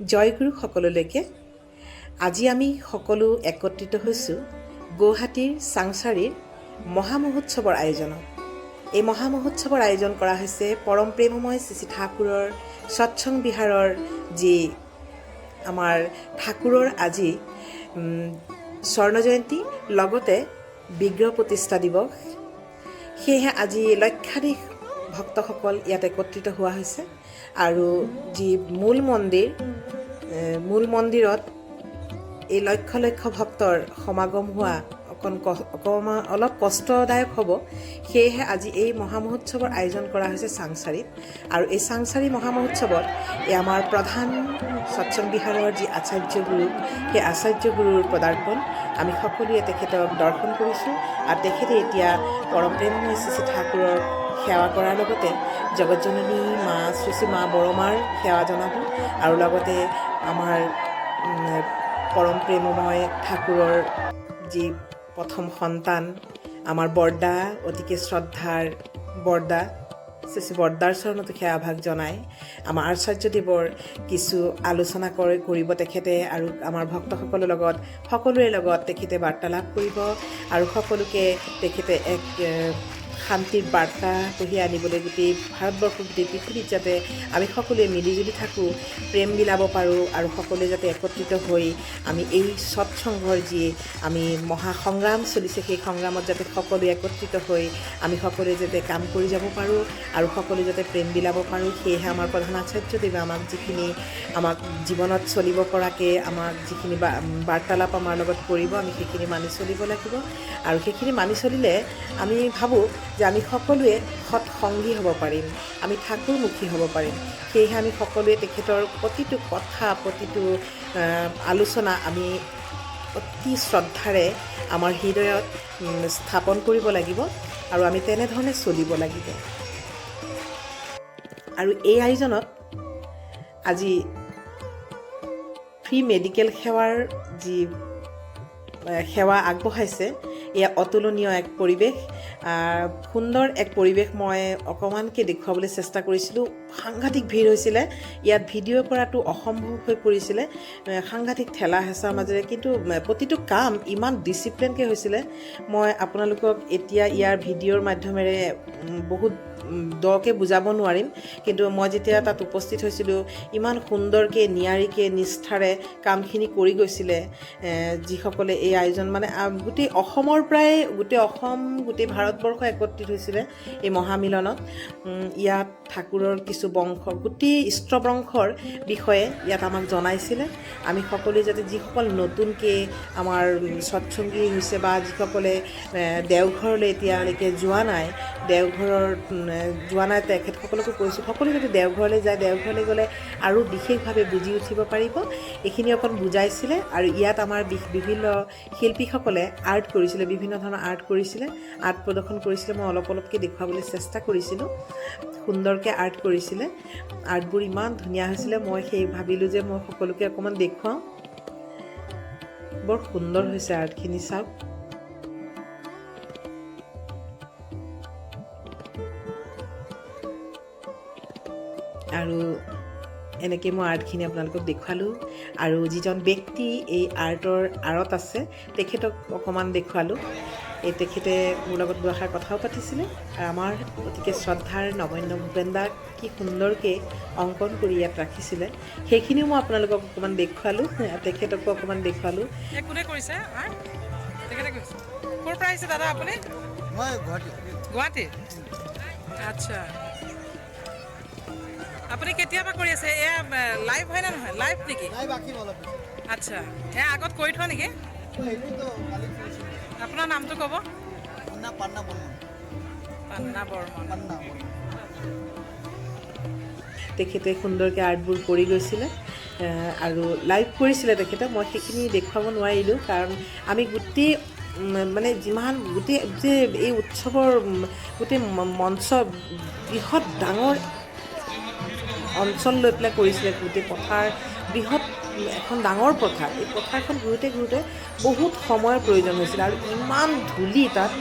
জয়গুৰু সকলোলৈকে। আজি আমি সকলো একত্ৰিত হৈছোঁ গুৱাহাটীৰ চাংসাৰিৰ মহামহোৎসৱৰ আয়োজনত। এই মহামহোৎসৱৰ আয়োজন কৰা হৈছে পৰম প্ৰেমময় শ্ৰী শ্ৰী ঠাকুৰৰ সৎসংগ বিহাৰৰ যি আমাৰ ঠাকুৰৰ আজি স্বৰ্ণ জয়ন্তী, লগতে বিগ্ৰহ প্ৰতিষ্ঠা দিৱস। সেয়েহে আজি লক্ষাধিক ভক্তসকল ইয়াত একত্ৰিত হোৱা হৈছে আৰু যি মূল মন্দিৰ, মূল মন্দিৰত এই লক্ষ লক্ষ ভক্তৰ সমাগম হোৱা অকণমান অলপ কষ্টদায়ক হ'ব। সেয়েহে আজি এই মহামহোৎসৱৰ আয়োজন কৰা হৈছে চাংসাৰিত। আৰু এই চাংসাৰি মহামহোৎসৱত এই আমাৰ প্ৰধান সৎসংগ বিহাৰৰ যি আচাৰ্য গুৰু, সেই আচাৰ্য গুৰুৰ পদাৰ্পণ। আমি সকলোৱে তেখেতক দৰ্শন কৰিছোঁ আৰু তেখেতে এতিয়া পৰম প্ৰেমময় শ্ৰী শ্ৰী ঠাকুৰৰ সেৱা কৰাৰ লগতে জগতজননী মা শ্ৰী শ্ৰী মা বৰমাৰ সেৱা জনাব আৰু লগতে আমাৰ পৰম প্ৰেমময় ঠাকুৰৰ যি প্ৰথম সন্তান আমাৰ বৰদা, অতিকে শ্ৰদ্ধাৰ বৰদা, শ্ৰী শ্ৰী বৰদাৰ চৰণতো সেৱাভাগ জনাই আমাৰ আচাৰ্যদেৱৰ কিছু আলোচনা কৰিব তেখেতে আৰু আমাৰ ভক্তসকলৰ লগত, সকলোৰে লগত তেখেতে বাৰ্তালাপ কৰিব আৰু সকলোকে তেখেতে এক শান্তিৰ বাৰ্তা কঢ়িয়াই আনিবলৈ গোটেই ভাৰতবৰ্ষ, গোটেই পৃথিৱীত যাতে আমি সকলোৱে মিলিজুলি থাকোঁ, প্ৰেম বিলাব পাৰোঁ আৰু সকলোৱে যাতে একত্ৰিত হৈ আমি এই সৎসংঘৰ যি আমি মহাসংগ্ৰাম চলিছে, সেই সংগ্ৰামত যাতে সকলোৱে একত্ৰিত হৈ আমি সকলোৱে যাতে কাম কৰি যাব পাৰোঁ আৰু সকলোৱে যাতে প্ৰেম বিলাব পাৰোঁ। সেয়েহে আমাৰ প্ৰধান আচাৰ্যদেৱে আমাক যিখিনি আমাক জীৱনত চলিব পৰাকৈ আমাক যিখিনি বাৰ্তালাপ আমাৰ লগত কৰিব, আমি সেইখিনি মানি চলিব লাগিব। আৰু সেইখিনি মানি চলিলে আমি ভাবোঁ যে আমি সকলোৱে সৎসংগী হ'ব পাৰিম, আমি ঠাকুৰমুখী হ'ব পাৰিম। সেয়েহে আমি সকলোৱে তেখেতৰ প্ৰতিটো কথা, প্ৰতিটো আলোচনা আমি অতি শ্ৰদ্ধাৰে আমাৰ হৃদয়ত স্থাপন কৰিব লাগিব আৰু আমি তেনেধৰণে চলিব লাগিব। আৰু এই আয়োজনত আজি ফ্ৰী মেডিকেল সেৱাৰ যি সেৱা আগবঢ়াইছে, এয়া অতুলনীয় এক পৰিৱেশ, সুন্দৰ এক পৰিৱেশ। মই অকণমানকৈ দেখুৱাবলৈ চেষ্টা কৰিছিলোঁ। সাংঘাতিক ভিৰ হৈছিলে ইয়াত, ভিডিঅ' কৰাটো অসম্ভৱ হৈ পৰিছিলে, সাংঘাতিক ঠেলা হেঁচাৰ মাজেৰে। কিন্তু প্ৰতিটো কাম ইমান ডিচিপ্লিনকৈ হৈছিলে। মই আপোনালোকক এতিয়া ইয়াৰ ভিডিঅ'ৰ মাধ্যমেৰে বহুত দকৈ বুজাব নোৱাৰিম, কিন্তু মই যেতিয়া তাত উপস্থিত হৈছিলোঁ, ইমান সুন্দৰকৈ, নিয়াৰিকৈ, নিষ্ঠাৰে কামখিনি কৰি গৈছিলে। যিসকলে এই আয়োজন মানে গোটেই অসমৰ পৰাই, গোটেই অসম, গোটেই ভাৰতবৰ্ষ একত্ৰিত হৈছিলে এই মহামিলনত। ইয়াত ঠাকুৰৰ কিছু বংশ, গোটেই ইষ্টবংশৰ বিষয়ে ইয়াত আমাক জনাইছিলে। আমি সকলোৱে যাতে, যিসকল নতুনকৈ আমাৰ সৎসংগী হৈছে বা যিসকলে দেওঘৰলৈ এতিয়ালৈকে যোৱা নাই, দেওঘৰৰ যোৱা নাই, তেখেতসকলকো কৈছোঁ, সকলোৱে যাতে দেওঘৰলৈ যায়। দেওঘৰলৈ গ'লে আৰু বিশেষভাৱে বুজি উঠিব পাৰিব। এইখিনি অকণ বুজাইছিলে। আৰু ইয়াত আমাৰ বিভিন্ন শিল্পীসকলে আৰ্ট কৰিছিলে, বিভিন্ন ধৰণৰ আৰ্ট কৰিছিলে, আৰ্ট প্ৰদৰ্শন কৰিছিলে। মই অলপ অলপকৈ দেখুৱাবলৈ চেষ্টা কৰিছিলোঁ। সুন্দৰকৈ আৰ্ট কৰিছিলে, আৰ্টবোৰ ইমান ধুনীয়া হৈছিলে। মই সেই ভাবিলোঁ যে মই সকলোকে অকণমান দেখুৱাওঁ। বৰ সুন্দৰ হৈছে আৰ্টখিনি, চাওক। আৰু এনেকৈ মই আৰ্টখিনি আপোনালোকক দেখুৱালোঁ আৰু যিজন ব্যক্তি এই আৰ্টৰ আঁৰত আছে, তেখেতক অকণমান দেখুৱালোঁ। এই তেখেতে মোৰ লগত দুআষাৰ কথাও পাতিছিলে। আৰু আমাৰ অতিকে শ্ৰদ্ধাৰ নগণ্য ভূপেন দাক কি সুন্দৰকৈ অংকন কৰি ইয়াত ৰাখিছিলে, সেইখিনিও মই আপোনালোকক অকণমান দেখুৱালোঁ, তেখেতকো অকণমান দেখুৱালোঁ। এই কোনে কৰিছে আৰ্ট? তেখেতে কৰিছে। ক'ৰ পৰা আহিছে দাদা আপুনি? মই গুৱাহাটী। গুৱাহাটী, আচ্ছা। আপুনি কেতিয়াৰ পৰা কৰি আছে? এয়া লাইভ হয় নে নহয়? লাইভ নেকি? লাইভ আঁকিম অলপ পিছত। আচ্ছা, এয়া আগত কৰি থোৱা নেকি? সেইটোতো কালি কৰিছিলোঁ। আপোনাৰ নামটো ক'ব? মোৰ নাম পান্না বৰ্মন। পান্না বৰ্মন। পান্না বৰ্মন। তেখেতে সুন্দৰকৈ আৰ্টবোৰ কৰি গৈছিলে আৰু লাইভ কৰিছিলে তেখেতে। মই সেইখিনি দেখুৱাব নোৱাৰিলোঁ, কাৰণ আমি গোটেই মানে যিমান গোটেই যে এই উৎসৱৰ গোটেই মঞ্চ বৃহৎ ডাঙৰ অঞ্চল লৈ পেলাই কৰিছিলে। গোটেই পথাৰ, বৃহৎ এখন ডাঙৰ পথাৰ। এই পথাৰখন ঘূৰোঁতে ঘূৰোঁতে বহুত সময়ৰ প্ৰয়োজন হৈছিলে আৰু ইমান ধূলি তাত।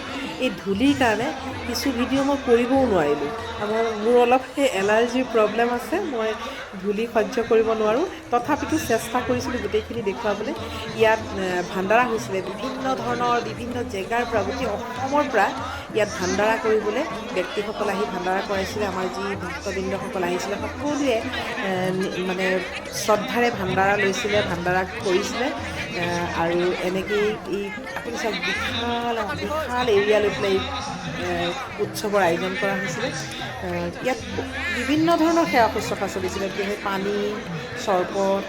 এই ধূলিৰ কাৰণে কিছু ভিডিঅ' মই কৰিবও নোৱাৰিলোঁ। মোৰ অলপ সেই এলাৰ্জিৰ প্ৰব্লেম আছে, মই ধূলি সহ্য কৰিব নোৱাৰোঁ। তথাপিতো চেষ্টা কৰিছিলোঁ গোটেইখিনি দেখুৱাবলৈ। ইয়াত ভাণ্ডাৰা হৈছিলে বিভিন্ন ধৰণৰ, বিভিন্ন জেগাৰ পৰা, গোটেই অসমৰ পৰা ইয়াত ভাণ্ডাৰা কৰিবলৈ ব্যক্তিসকল আহি ভাণ্ডাৰা কৰাইছিলে। আমাৰ যি ভক্তবৃন্দসকল আহিছিলে, সকলোৱে মানে শ্ৰদ্ধাৰে ভাণ্ডাৰা লৈছিলে, ভাণ্ডাৰা কৰিছিলে। আৰু এনেকেই এই আপুনি চাওক, বিশাল বিশাল এৰিয়া লৈ পেলাই এই উৎসৱৰ আয়োজন কৰা হৈছিলে। ইয়াত বিভিন্ন ধৰণৰ সেৱা শুশ্ৰূষা চলিছিলে, যেনে পানী, চৰবত,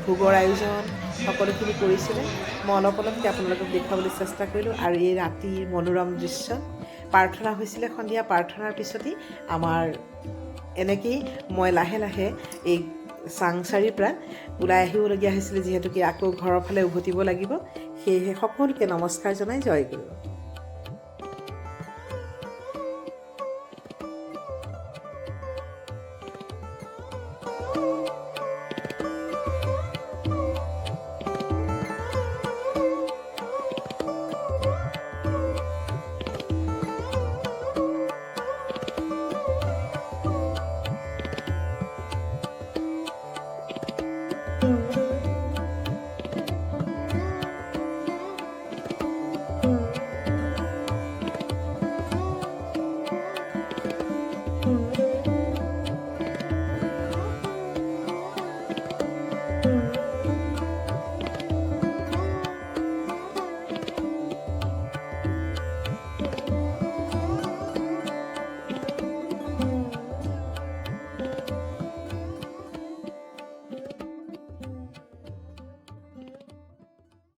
ভোগৰ আয়োজন সকলোখিনি কৰিছিলে। মই অলপ অলপকৈ আপোনালোকক দেখুৱাবলৈ চেষ্টা কৰিলোঁ। আৰু এই ৰাতিৰ মনোৰম দৃশ্য, প্ৰাৰ্থনা হৈছিলে সন্ধিয়া। প্ৰাৰ্থনাৰ পিছতেই আমাৰ এনেকেই মই লাহে লাহে এই চাংচাৰিৰ পৰা ওলাই আহিবলগীয়া হৈছিলে, যিহেতুকে আকৌ ঘৰৰ ফালে উভতিব লাগিব। সেয়েহে সকলোকে নমস্কাৰ জনাই জয় গুৰু।